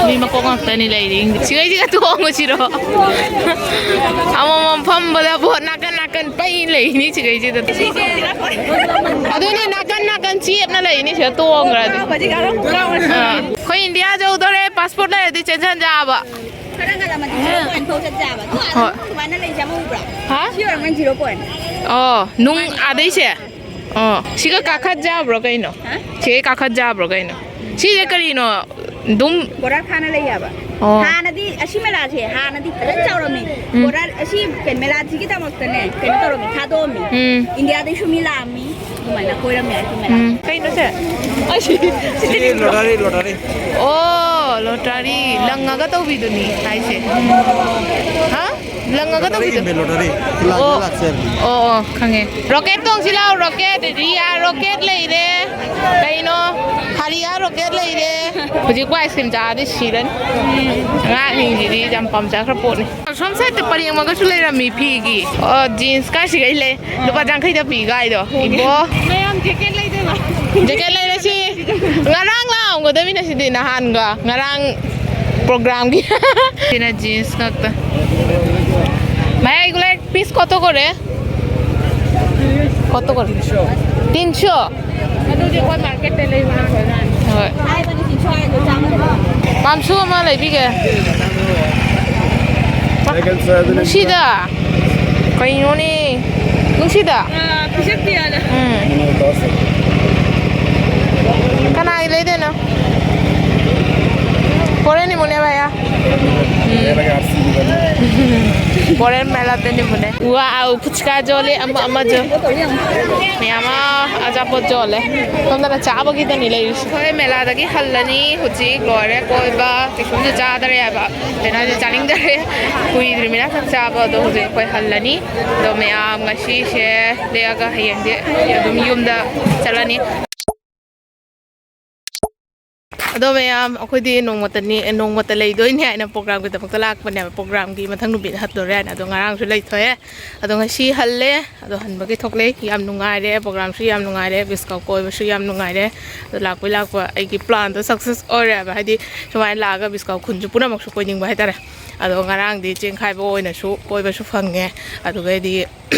ꯃꯤ ꯃꯀꯣꯛ ꯉꯥꯛꯇꯅꯤ ꯂꯩꯔꯤ꯫ ꯁꯤꯈꯩꯁꯤꯒ ꯇꯣꯡꯉꯨꯁꯤꯔꯣ? ꯑꯃꯃꯝ ꯐꯝꯕꯗ ꯄꯣꯠ ꯅꯥꯀꯟ ꯅꯥꯀꯟ ꯄꯩ ꯂꯩꯅꯤ ꯁꯤꯈꯩꯁꯤꯗ꯫ ꯑꯗꯨꯅꯦ, ꯅꯥꯀꯟ ꯅꯥꯀꯟ ꯆꯦꯞꯅ ꯂꯩꯅꯤ ꯁꯤꯗ ꯇꯣꯡꯈ꯭ꯔꯗꯤ꯫ ꯑꯥ꯫ ꯑꯩꯈꯣꯏ ꯏꯟꯗꯤꯌꯥ ꯌꯧꯗꯣꯔꯦ, ꯄꯥꯁꯄꯣꯔꯠ ꯂꯩꯔꯗꯤ ꯆꯦꯟꯁꯟ ꯌꯥꯕ꯫ ꯈꯔ ꯉꯜꯂꯝꯃꯗꯤ ꯖꯤꯔꯣ ꯄꯣꯏꯟ ꯐꯥꯎ ꯆꯠ ꯌꯥꯕ꯫ ꯑꯗꯣ ꯑꯥꯗ ꯍꯣꯏ꯫ ꯑꯗꯨꯃꯥꯏꯅ ꯂꯩꯁꯦ ꯑꯃ ꯎꯕ꯭ꯔꯥ? ꯍꯥ? ꯁꯤ ꯑꯣꯏꯔꯝꯒꯅꯤ ꯖꯤꯔꯣ ꯄꯣꯏꯟ꯫ ꯑꯣ, ꯅꯨꯡ ꯑꯥꯗꯩꯁꯦ? ꯑꯣ, ꯁꯤꯒ ꯀꯥꯈꯠ ꯌꯥꯕ꯭ꯔꯣ ꯀꯩꯅꯣ? ꯍꯥ? ꯁꯤꯒ ꯀꯥꯈꯠ ꯌꯥꯕ꯭ꯔꯣ ꯀꯩꯅꯣ? ꯁꯤꯁꯦ ꯀꯔꯤꯅꯣ? ꯑꯗꯨꯝ ꯕꯣꯔꯥ ꯈꯥꯅ ꯂꯩ ꯍꯥꯏꯕ꯫ ꯑꯣ꯫ ꯍꯥꯟꯅꯗꯤ ꯑꯁꯤ ꯃꯦꯂꯥꯁꯦ ꯍꯥꯟꯅꯗꯤ ꯐꯖꯅ ꯆꯥꯎꯔꯝꯃꯤ꯫ ꯎꯝ꯫ ꯕꯣꯔꯥ ꯑꯁꯤ ꯃꯦꯂꯥꯁꯤꯒꯤꯗꯃꯛꯇꯅꯦ ꯀꯩꯅꯣ ꯇꯧꯔꯝꯃꯤ, ꯊꯥꯗꯣꯛꯑꯝꯃꯤ꯫ ꯎꯝ꯫ ꯏꯟꯗꯤꯌꯥꯗꯩꯁꯨ ꯃꯤ ꯂꯥꯛꯑꯝꯃꯤ꯫ ꯑꯗꯨꯃꯥꯏꯅ ꯀꯣꯏꯔꯝꯃꯦ ꯑꯩꯁꯨ ꯃꯦꯂꯥ꯫ ꯎꯝ꯫ ꯀꯩꯅꯣ ꯁꯦ? ꯑꯁꯤ, ꯁꯤ ꯂꯣꯇꯔꯤ, ꯂꯣꯇꯔꯤ꯫ ꯑꯣ, ꯂꯣꯇꯔꯤ꯫ ꯂꯪꯉꯒ ꯇꯧꯕꯤꯗꯨꯅꯤ ꯍꯥꯏꯁꯦ꯫ ꯍꯥ? ꯂꯪꯉꯒ ꯂꯣꯇꯔꯤ ꯇꯧꯕꯤꯗꯣ? ꯏꯟꯕ ꯂꯣꯇꯔꯤ꯫ ꯂꯥꯛꯀꯦ ꯑꯣ꯫ ꯂꯥꯛꯆꯔꯗꯤ꯫ ꯑꯣ, ꯑꯣ, ꯈꯪꯉꯦ꯫ ꯔꯣꯀꯦꯠ ꯇꯣꯡꯁꯤ ꯂꯥꯎ, ꯔꯣꯀꯦꯠ꯫ ꯔꯤꯌꯥ ꯔꯣꯀꯦꯠ ꯂꯩꯔꯦ꯫ ꯀꯩꯅꯣ? ꯍꯥꯔꯤꯌꯥ ꯔꯣꯀꯦꯠ ꯂꯩꯔꯦ꯫ ꯍꯧꯖꯤꯛꯄꯨ ꯑꯥꯏꯁ ꯀ꯭ꯔꯤꯝ ꯆꯥꯔꯗꯤ ꯁꯤꯔꯅꯤ꯫ ꯑꯉꯥꯡꯁꯤꯡꯁꯤꯗꯤ ꯌꯥꯝ ꯄꯥꯝꯖꯈ꯭ꯔ ꯄꯣꯠꯅꯤ꯫ ꯁꯣꯝ ꯁꯥꯏꯠꯇ ꯄꯔꯦꯡ ꯑꯃꯒꯁꯨ ꯂꯩꯔꯝꯃꯤ ꯐꯤꯒꯤ꯫ ꯑꯣ, ꯖꯤꯟꯁ ꯀꯥꯏꯁꯤꯈꯩ ꯂꯩ꯫ ꯂꯨꯄꯥ ꯌꯥꯡꯈꯩꯗ ꯄꯤ ꯀꯥꯏꯗꯣ꯫ ꯏꯕꯣ꯫ ꯃꯌꯥꯝ ꯖꯦꯀꯦꯠ ꯂꯩꯗꯣꯏꯅꯣ? ꯖꯦꯀꯦꯠ ꯂꯩꯔꯁꯤ꯫ ꯉꯔꯥꯡ ꯂꯥꯛꯑꯝꯒꯗꯕꯅꯤꯅ ꯁꯤꯗꯤ ꯅꯍꯥꯟꯒ꯫ ꯉꯔꯥꯡ ꯄ꯭ꯔꯣꯒ꯭ꯔꯥꯝꯒꯤ꯫ ꯁꯤꯅ ꯖꯤꯟꯁ ꯉꯥꯛꯇ꯫ ভাইয়া, এগুলো এক পিস কত করে? কত করে? তিনশো। ꯑꯗꯨꯗꯤ ꯑꯩꯈꯣꯏ ꯃꯥꯔꯀꯦꯠꯇ ꯂꯩꯕꯅ ꯐꯖꯅꯤ꯫ ꯍꯣꯏ꯫ ꯄꯥꯝꯁꯨ ꯑꯃ ꯂꯩꯕꯤꯒꯦ꯫ ꯅꯨꯡꯁꯤꯗ꯫ ꯀꯩꯅꯣꯅꯦ? ꯅꯨꯡꯁꯤꯗ꯫ ꯑꯥ, ꯄꯤꯁꯛ ꯄꯤꯛꯑꯗ꯫ ꯎꯝ꯫ ꯀꯅꯥꯒꯤ ꯂꯩꯗꯣꯏꯅꯣ? ꯍꯣꯔꯦꯟ ꯏꯃꯨꯅꯦ ꯚꯥꯏꯌꯥ꯫ ꯎꯝ꯫ ꯀꯣꯔꯤꯌꯟ ꯃꯦꯂꯥꯗꯅꯤ ꯃꯨꯅꯦ꯫ ꯋꯥꯎ, ꯐꯨꯆꯀꯥ ꯌꯣꯜꯂꯦ, ꯑꯃ ꯑꯃꯁꯨ꯫ ꯃꯌꯥꯝ ꯑꯃ ꯑꯆꯥꯄꯣꯠ ꯌꯣꯜꯂꯦ꯫ ꯁꯣꯝꯗꯅ ꯆꯥꯕꯒꯤꯗꯅꯤ ꯂꯩꯔꯤꯁꯦ꯫ ꯑꯩꯈꯣꯏ ꯃꯦꯂꯥꯗꯒꯤ ꯍꯜꯂꯅꯤ ꯍꯧꯖꯤꯛ, ꯂꯣꯏꯔꯦ ꯀꯣꯏꯕ꯫ ꯀꯩꯁꯨꯝꯁꯨ ꯆꯥꯗꯔꯦ ꯍꯥꯏꯕ, ꯀꯩꯅꯣ ꯍꯥꯏꯗꯤ ꯆꯥꯅꯤꯡꯗꯔꯦ꯫ ꯀꯨꯏꯗ꯭ꯔꯤꯕꯅꯤꯅ ꯆꯥꯛ ꯆꯥꯕ꯫ ꯑꯗꯣ ꯍꯧꯖꯤꯛ ꯑꯩꯈꯣꯏ ꯍꯜꯂꯅꯤ꯫ ꯑꯗꯣ ꯃꯌꯥꯝ ꯉꯁꯤꯁꯦ ꯂꯦꯛꯑꯒ ꯍꯌꯦꯡꯗꯤ ꯑꯗꯨꯝ ꯌꯨꯝꯗ ꯆꯠꯂꯅꯤ꯫ ꯑꯗꯣ ꯃꯌꯥꯝ, ꯑꯩꯈꯣꯏꯗꯤ ꯅꯣꯡꯃꯇꯅꯤ, ꯅꯣꯡꯃꯇ ꯂꯩꯗꯣꯏꯅꯦ ꯍꯥꯏꯅ ꯄ꯭ꯔꯣꯒ꯭ꯔꯥꯝꯒꯤꯗꯃꯛꯇ ꯂꯥꯛꯄꯅꯦꯕ꯫ ꯄ꯭ꯔꯣꯒ꯭ꯔꯥꯝꯒꯤ ꯃꯊꯪ ꯅꯨꯃꯤꯠ ꯍꯠꯇꯣꯔꯦ ꯍꯥꯏꯅ꯫ ꯑꯗꯣ ꯉꯔꯥꯡꯁꯨ ꯂꯩꯊꯣꯛꯑꯦ꯫ ꯑꯗꯣ ꯉꯁꯤ ꯍꯜꯂꯦ꯫ ꯑꯗꯣ ꯍꯟꯕꯒꯤ ꯊꯣꯛꯂꯛꯑꯦ꯫ ꯌꯥꯝ ꯅꯨꯡꯉꯥꯏꯔꯦ, ꯄ꯭ꯔꯣꯒ꯭ꯔꯥꯝꯁꯨ ꯌꯥꯝ ꯅꯨꯡꯉꯥꯏꯔꯦ, ꯕꯤꯁꯀꯥꯎ ꯀꯣꯏꯕꯁꯨ ꯌꯥꯝ ꯅꯨꯡꯉꯥꯏꯔꯦ꯫ ꯑꯗꯣ ꯂꯥꯛꯄꯩ ꯂꯥꯛꯄ ꯑꯩꯒꯤ ꯄ꯭ꯂꯥꯟꯗꯣ ꯁꯛꯁꯦꯁ ꯑꯣꯏꯔꯦꯕ꯫ ꯍꯥꯏꯗꯤ ꯁꯨꯃꯥꯏꯅ ꯂꯥꯛꯑꯒ ꯕꯤꯁꯀꯥꯎ ꯈꯨꯟꯁꯨ ꯄꯨꯝꯅꯃꯛꯁꯨ ꯀꯣꯏꯅꯤꯡꯕ ꯍꯥꯏꯇꯥꯔꯦ꯫ ꯑꯗꯣ ꯉꯔꯥꯡꯗꯤ ꯆꯦꯡꯈꯥꯏꯕ ꯑꯣꯏꯅꯁꯨ ꯀꯣꯏꯕꯁꯨ ꯐꯪꯉꯦ꯫ ꯑꯗꯨꯒꯩꯗꯤ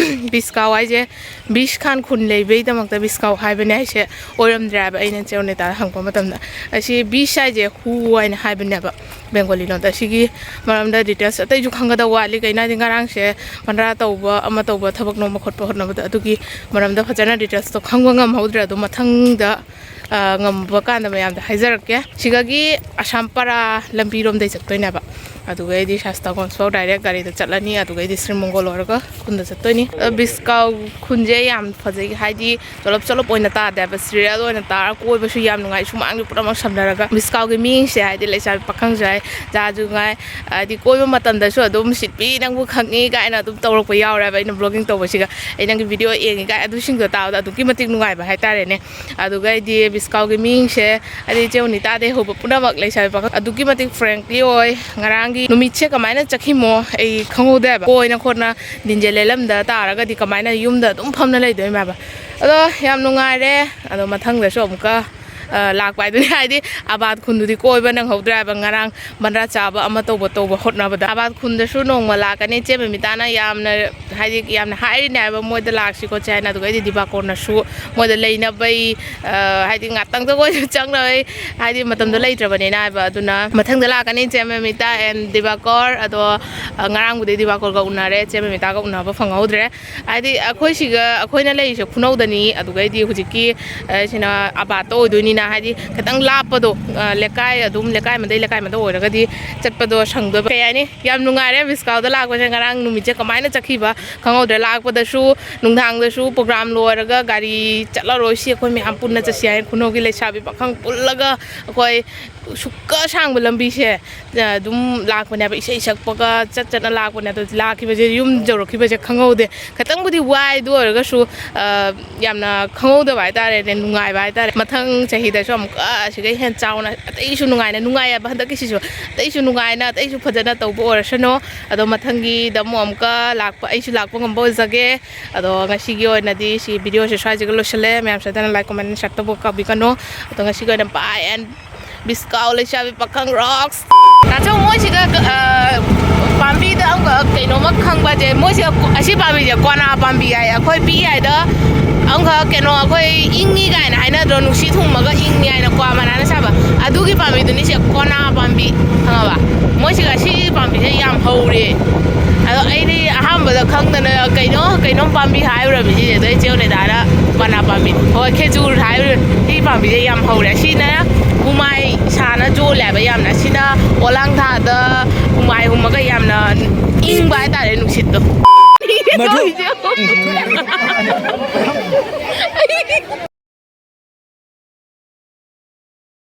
ꯕꯤꯁꯀꯥꯎ ꯍꯥꯏꯁꯦ ꯕꯤꯁ ꯈꯥꯟ ꯈꯨꯟ ꯂꯩꯕꯩꯗꯃꯛꯇ ꯕꯤꯁꯀꯥꯎ ꯍꯥꯏꯕꯅꯦ ꯍꯥꯏꯁꯦ ꯑꯣꯏꯔꯝꯗ꯭ꯔꯦ ꯍꯥꯏꯕ꯫ ꯑꯩꯅ ꯆꯦ ꯑꯣꯅꯤꯇꯥꯗ ꯍꯪꯕ ꯃꯇꯝꯗ ꯑꯁꯤ ꯕꯤꯁ ꯍꯥꯏꯁꯦ ꯍꯨ ꯍꯥꯏꯅ ꯍꯥꯏꯕꯅꯦꯕ ꯕꯦꯡꯒꯣꯂꯤ ꯂꯣꯟꯗ꯫ ꯑꯁꯤꯒꯤ ꯃꯔꯝꯗ ꯗꯤꯇꯦꯜꯁ ꯑꯇꯩꯁꯨ ꯈꯪꯒꯗꯕ ꯋꯥꯠꯂꯤ꯫ ꯀꯩꯅꯣ ꯍꯥꯏꯗꯤ ꯉꯔꯥꯡꯁꯦ ꯃꯟꯗ꯭ꯔꯥ ꯇꯧꯕ ꯑꯃ ꯇꯧꯕ ꯊꯕꯛ ꯅꯣꯝꯕ ꯈꯣꯠꯄ ꯍꯣꯠꯅꯕꯗ ꯑꯗꯨꯒꯤ ꯃꯔꯝꯗ ꯐꯖꯅ ꯗꯤꯇꯦꯜꯁꯇꯣ ꯈꯪꯕ ꯉꯝꯍꯧꯗ꯭ꯔꯦ꯫ ꯑꯗꯣ ꯃꯊꯪꯗ, ꯑ, ꯉꯝꯕ ꯀꯥꯟꯗ ꯃꯌꯥꯝꯗ ꯍꯥꯏꯖꯔꯛꯀꯦ꯫ ꯁꯤꯗꯒꯤ ꯑꯁꯥꯝ ꯄꯔꯥ ꯂꯝꯕꯤꯔꯣꯝꯗꯩ ꯆꯠꯇꯣꯏꯅꯦꯕ꯫ ꯑꯗꯨꯒꯩꯗꯤ ꯁꯥꯁꯇꯥꯒꯣꯟꯁ ꯐꯥꯎ ꯗꯥꯏꯔꯦꯛ ꯒꯥꯔꯤꯗ ꯆꯠꯂꯅꯤ꯫ ꯑꯗꯨꯒꯩꯗꯤ ꯁ꯭ꯔꯤ ꯃꯪꯒꯣꯜ ꯑꯣꯏꯔꯒ ꯈꯨꯟꯗ ꯆꯠꯇꯣꯏꯅꯤ꯫ ꯑꯗꯣ ꯕꯤꯁꯀꯥꯎ ꯈꯨꯟꯁꯦ ꯌꯥꯝ ꯐꯖꯩ꯫ ꯍꯥꯏꯗꯤ ꯆꯣꯂꯞ ꯆꯣꯂꯞ ꯑꯣꯏꯅ ꯇꯥꯗꯦꯕ, ꯁꯤꯔꯤꯌꯦꯜ ꯑꯣꯏꯅ ꯇꯥꯔ ꯀꯣꯏꯕꯁꯨ ꯌꯥꯝ ꯅꯨꯡꯉꯥꯏ꯫ ꯁꯨꯃꯥꯡꯁꯨ ꯄꯨꯝꯅꯃꯛ ꯁꯝꯅꯔꯒ ꯕꯤꯁꯀꯥꯎꯒꯤ ꯃꯤꯁꯦ, ꯍꯥꯏꯗꯤ ꯂꯩꯁꯥꯕꯤ ꯄꯥꯈꯪꯁꯨ ꯍꯥꯏ, ꯖꯥꯁꯨ ꯉꯥꯏ, ꯍꯥꯏꯗꯤ ꯀꯣꯏꯕ ꯃꯇꯝꯗꯁꯨ ꯑꯗꯨꯝ "ꯁꯤꯠꯄꯤ ꯅꯪꯕꯨ ꯈꯪꯉꯤ" ꯀꯥꯏꯅ ꯑꯗꯨꯝ ꯇꯧꯔꯛꯄ ꯌꯥꯎꯔꯦꯕ꯫ ꯑꯩꯅ ꯕ꯭ꯂꯣꯒꯤꯡ ꯇꯧꯕꯁꯤꯒ "ꯑꯩ ꯅꯪꯒꯤ ꯚꯤꯗꯤꯑꯣ ꯌꯦꯡꯉꯤ" ꯀꯥꯏ, ꯑꯗꯨꯁꯤꯡꯗꯣ ꯇꯥꯕꯗ ꯑꯗꯨꯛꯀꯤ ꯃꯇꯤꯛ ꯅꯨꯡꯉꯥꯏꯕ ꯍꯥꯏꯇꯥꯔꯦꯅꯦ꯫ ꯑꯗꯨꯒ ꯑꯩꯗꯤ ꯕꯤꯁꯀꯥꯎꯒꯤ ꯃꯤꯁꯦ, ꯍꯥꯏꯗꯤ ꯏꯆꯦ ꯎꯅꯤꯇꯥꯗꯩ ꯍꯧꯕ ꯄꯨꯝꯅꯃꯛ ꯂꯩꯁꯥꯕꯤ ꯄꯥꯈꯪ ꯑꯗꯨꯛꯀꯤ ꯃꯇꯤꯛ ꯐ꯭ꯔꯦꯡꯀ꯭ꯂꯤ ꯑꯣꯏ꯫ ꯉꯔꯥꯡꯒꯤ ꯅꯨꯃꯤꯠꯁꯦ ꯀꯃꯥꯏꯅ ꯆꯠꯈꯤꯃꯣ ꯑꯩ ꯈꯪꯍꯧꯗꯦꯕ꯫ ꯀꯣꯏꯅ ꯈꯣꯠꯅ ꯗꯤꯟꯖꯦ ꯂꯦꯜꯂꯝꯗ ꯇꯥꯔꯒꯗꯤ ꯀꯃꯥꯏꯅ ꯌꯨꯝꯗ ꯑꯗꯨꯝ ꯐꯝꯅ ꯂꯩꯗꯣꯏꯅꯣ ꯍꯥꯏꯕ꯫ ꯑꯗꯣ ꯌꯥꯝ ꯅꯨꯡꯉꯥꯏꯔꯦ꯫ ꯑꯗꯣ ꯃꯊꯪꯗꯁꯨ ꯑꯃꯨꯛꯀ, ꯑ, ꯂꯥꯛꯄ ꯍꯥꯏꯗꯨꯅꯤ꯫ ꯍꯥꯏꯗꯤ ꯑꯕꯥꯠ ꯈꯨꯟꯗꯨꯗꯤ ꯀꯣꯏꯕ ꯅꯪꯍꯧꯗ꯭ꯔꯦ ꯍꯥꯏꯕ, ꯉꯔꯥꯡ ꯕꯟꯗ꯭ꯔꯥ ꯆꯥꯕ ꯑꯃ ꯇꯧꯕ ꯇꯧꯕ ꯍꯣꯠꯅꯕꯗ꯫ ꯑꯕꯥꯠ ꯈꯨꯟꯗꯁꯨ ꯅꯣꯡꯃ ꯂꯥꯛꯀꯅꯤ꯫ ꯏꯆꯦ ꯃꯃꯤꯇꯥꯅ ꯌꯥꯝꯅ, ꯍꯥꯏꯗꯤ ꯌꯥꯝꯅ ꯍꯥꯏꯔꯤꯅꯦ ꯍꯥꯏꯕ ꯃꯣꯏꯗ ꯂꯥꯛꯁꯤ ꯈꯣꯠꯁꯤ ꯍꯥꯏꯅ꯫ ꯑꯗꯨꯒꯩꯗꯤ ꯗꯤꯕꯥꯀꯣꯔꯅꯁꯨ ꯃꯣꯏꯗ ꯂꯩꯅꯕꯩ, ꯑ, ꯍꯥꯏꯗꯤ ꯉꯥꯛꯇꯪꯗ ꯑꯣꯏꯔꯁꯨ ꯆꯪꯅꯕꯩ, ꯍꯥꯏꯗꯤ ꯃꯇꯝꯗꯣ ꯂꯩꯇ꯭ꯔꯕꯅꯤꯅ ꯍꯥꯏꯕ꯫ ꯑꯗꯨꯅ ꯃꯊꯪꯗ ꯂꯥꯛꯀꯅꯤ ꯏꯆꯦ ꯃꯃꯤꯇꯥ and ꯗꯤꯕꯥꯀꯣꯔ꯫ ꯑꯗꯣ, ꯑ, ꯉꯔꯥꯡꯕꯨꯗꯤ ꯗꯤꯕꯥꯀꯣꯔꯒ ꯎꯅꯔꯦ, ꯏꯆꯦ ꯃꯃꯤꯇꯥꯒ ꯎꯅꯕ ꯐꯪꯍꯧꯗ꯭ꯔꯦ꯫ ꯍꯥꯏꯗꯤ ꯑꯩꯈꯣꯏ ꯁꯤꯒ, ꯑꯩꯈꯣꯏꯅ ꯂꯩꯔꯤꯁꯦ ꯈꯨꯅꯧꯗꯅꯤ꯫ ꯑꯗꯨꯒꯩꯗꯤ ꯍꯧꯖꯤꯛꯀꯤ, ꯑ, ꯁꯤꯅ ꯑꯕꯥꯠꯇ ꯑꯣꯏꯗꯣꯏꯅꯤꯅ꯫ ꯍꯥꯏꯗꯤ ꯈꯤꯇꯪ ꯂꯥꯞꯄꯗꯣ, ꯑ, ꯂꯩꯀꯥꯏ ꯑꯗꯨꯝ ꯂꯩꯀꯥꯏ ꯑꯃꯗꯩ ꯂꯩꯀꯥꯏ ꯑꯃꯗ ꯑꯣꯏꯔꯒꯗꯤ ꯆꯠꯄꯗꯣ ꯁꯪꯗꯕ꯫ ꯀꯩ ꯍꯥꯏꯅꯤ, ꯌꯥꯝ ꯅꯨꯡꯉꯥꯏꯔꯦ ꯕꯤꯁꯀꯥꯎꯗ ꯂꯥꯛꯄꯁꯦ꯫ ꯉꯔꯥꯡ ꯅꯨꯃꯤꯠꯁꯦ ꯀꯃꯥꯏꯅ ꯆꯠꯈꯤꯕ ꯈꯪꯍꯧꯗ꯭ꯔꯦ꯫ ꯂꯥꯛꯄꯗꯁꯨ, ꯅꯨꯡꯗꯥꯡꯗꯁꯨ ꯄ꯭ꯔꯣꯒ꯭ꯔꯥꯝ ꯂꯣꯏꯔꯒ ꯒꯥꯔꯤ ꯆꯠꯂꯔꯣꯏꯁꯤ, ꯑꯩꯈꯣꯏ ꯃꯌꯥꯝ ꯄꯨꯟꯅ ꯆꯠꯁꯤ ꯍꯥꯏꯅ ꯈꯨꯅꯧꯒꯤ ꯂꯩꯁꯥꯕꯤ ꯄꯥꯈꯪ ꯄꯨꯜꯂꯒ ꯑꯩꯈꯣꯏ ꯁꯨꯛꯀ ꯁꯥꯡꯕ ꯂꯝꯕꯤꯁꯦ, ꯑ, ꯑꯗꯨꯝ ꯂꯥꯛꯄꯅꯦꯕ, ꯏꯁꯩ ꯁꯛꯄꯒ ꯆꯠ ꯆꯠꯅ ꯂꯥꯛꯄꯅꯦ꯫ ꯑꯗꯣ ꯂꯥꯛꯈꯤꯕꯁꯦ, ꯌꯨꯝ ꯌꯧꯔꯛꯈꯤꯕꯁꯦ ꯈꯪꯍꯧꯗꯦ꯫ ꯈꯤꯇꯪꯕꯨꯗꯤ ꯋꯥꯏ, ꯑꯗꯨ ꯑꯣꯏꯔꯒꯁꯨ, ꯑ, ꯌꯥꯝꯅ ꯈꯪꯍꯧꯗꯕ ꯍꯥꯏꯇꯥꯔꯦꯅꯦ, ꯅꯨꯡꯉꯥꯏꯕ ꯍꯥꯏꯇꯥꯔꯦ꯫ ꯃꯊꯪ ꯆꯍꯤꯗꯁꯨ ꯑꯃꯨꯛꯀ ꯑꯁꯤꯒ ꯍꯦꯟꯅ ꯆꯥꯎꯅ, ꯑꯇꯩꯁꯨ ꯅꯨꯡꯉꯥꯏꯅ, ꯅꯨꯡꯉꯥꯏꯌꯦꯕ ꯍꯟꯗꯛꯀꯤꯁꯤꯁꯨ, ꯑꯇꯩꯁꯨ ꯅꯨꯡꯉꯥꯏꯅ, ꯑꯇꯩꯁꯨ ꯐꯖꯅ ꯇꯧꯕ ꯑꯣꯏꯔꯁꯅꯨ꯫ ꯑꯗꯣ ꯃꯊꯪꯒꯤꯗ ꯑꯃꯨꯛ ꯑꯃꯨꯛꯀ ꯂꯥꯛꯄ, ꯑꯩꯁꯨ ꯂꯥꯛꯄ ꯉꯝꯕ ꯑꯣꯏꯖꯒꯦ꯫ ꯑꯗꯣ ꯉꯁꯤꯒꯤ ꯑꯣꯏꯅꯗꯤ ꯁꯤ ꯚꯤꯗꯤꯑꯣꯁꯦ ꯁ꯭ꯋꯥꯏꯁꯤꯒ ꯂꯣꯏꯁꯤꯜꯂꯦ꯫ ꯃꯌꯥꯝ ꯁꯣꯏꯗꯅ like, comment, share ꯇꯧꯕ ꯀꯥꯎꯕꯤꯒꯅꯨ꯫ ꯑꯗꯣ ꯉꯁꯤꯒꯤ ꯑꯣꯏꯅ bye and ꯕꯤꯁꯀꯥꯎ ꯂꯩꯁꯥꯕꯤ ꯄꯥꯈꯪ ꯔꯣꯛꯁ꯫ ꯇꯥꯆꯧ, ꯃꯣꯏꯁꯤꯗ, ꯑ, ꯄꯥꯝꯕꯤꯗ ꯑꯃꯈꯛ ꯀꯩꯅꯣꯝꯃ ꯈꯪꯕꯁꯦ, ꯃꯣꯏꯁꯤꯗ ꯑꯁꯤ ꯄꯥꯝꯕꯤꯁꯦ ꯀꯣꯅꯥ ꯄꯥꯝꯕꯤ ꯍꯥꯏ꯫ ꯑꯩꯈꯣꯏ ꯄꯤꯛꯏꯉꯩꯗ ꯑꯃꯈꯛ ꯀꯩꯅꯣ, ꯑꯩꯈꯣꯏ ꯏꯪꯉꯤ ꯀꯥꯏꯅ ꯍꯥꯏꯅꯗ꯭ꯔꯣ, ꯅꯨꯡꯁꯤꯠ ꯍꯨꯝꯃꯒ ꯏꯪꯉꯤ ꯍꯥꯏꯅ ꯀ꯭ꯋꯥ ꯃꯅꯥꯅ ꯁꯥꯕ, ꯑꯗꯨꯒꯤ ꯄꯥꯝꯕꯤꯗꯨꯅꯤ ꯁꯤ ꯀꯣꯅꯥ ꯄꯥꯝꯕꯤ, ꯈꯪꯉꯕ? ꯃꯣꯏꯁꯤꯒ ꯑꯁꯤ ꯄꯥꯝꯕꯤꯁꯦ ꯌꯥꯝ ꯍꯧꯔꯦ꯫ ꯑꯗꯣ ꯑꯩꯗꯤ ꯑꯍꯥꯟꯕꯗ ꯈꯪꯗꯅ ꯀꯩꯅꯣ, ꯀꯩꯅꯣꯝ ꯄꯥꯝꯕꯤ ꯍꯥꯏꯔꯨꯔꯕꯅꯤ ꯁꯤꯁꯦ꯫ ꯑꯗꯣ ꯏꯆꯦ ꯍꯣꯏ ꯗꯥꯗꯥꯅ ꯕꯅꯥ ꯄꯥꯝꯕꯤ, ꯍꯣꯏ, ꯈꯦꯖꯨꯔ ꯍꯥꯏꯔꯨꯔꯦ꯫ ꯁꯤ ꯄꯥꯝꯕꯤꯁꯦ ꯌꯥꯝ ꯍꯧꯔꯦ꯫ ꯁꯤꯅ ꯍꯨꯃꯥꯏ ꯏꯁꯥꯅ ꯆꯣꯜꯂꯦ ꯍꯥꯏꯕ ꯌꯥꯝꯅ꯫ ꯁꯤꯅ ꯄꯣꯂꯥꯡ ꯊꯥꯗ ꯍꯨꯃꯥꯏ ꯍꯨꯝꯃꯒ ꯌꯥꯝꯅ ꯏꯪꯕ ꯍꯥꯏꯇꯥꯔꯦ ꯅꯨꯡꯁꯤꯠꯇꯣ꯫ ꯃꯗꯨ